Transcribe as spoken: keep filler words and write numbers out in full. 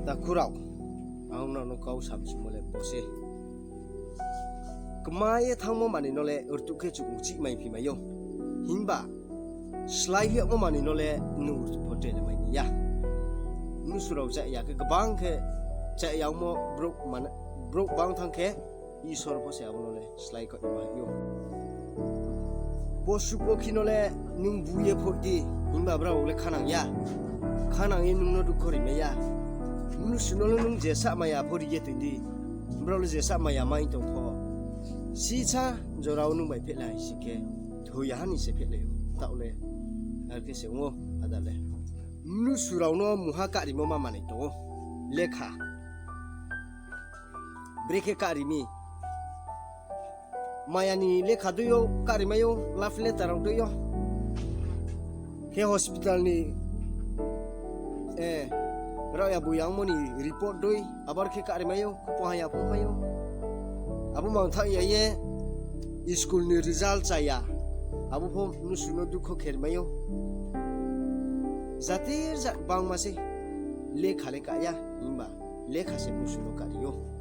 Takhu rao, ang nrao no kau samchumo le bo se. Kma ye thanngmo manoi no le rtuh khe chung uchih mai phi mai ou. Himba slái yagmo manoi no le nung rtuh pho tre le mai ni ya. Mnusu rao chaya khe gbang khe chaya ongmo brouh bang thanng khe Isor pho se abo no le slái khaoh ni mai ou. Posu pokhi no le nung bu ye phoih di, himba brao le khanang ya. Khanang ye nung no dukho ri mai ya. Mnusu no le nung je sahmaya pho ri ye toing di, brao le je sahmaya mai tong pho, sisa jora wo nung bai phehlai si khe, thoi ya ha ni se phehlai ou. Taoh le ar khe se ong ou, ada le. Mnusu rao no mungha kahrimo ma manoi tong ou. Lekha. Brekhe kahri mi. Maya ni lekha dei yo kahri mai ou, love letter rao dei yo. Khe hospital ni, eh, raohya boyangmo ni report dei, abar khe kahri mai ou, khupo haya pho mai ou. Abo mangthaoh ya ye, school ni result chaya, abo pho mnusu no dukho khe ri mai ou. Jati rza gbangma se lekha le kah ya, himba lekha se mnusu no kahri ou.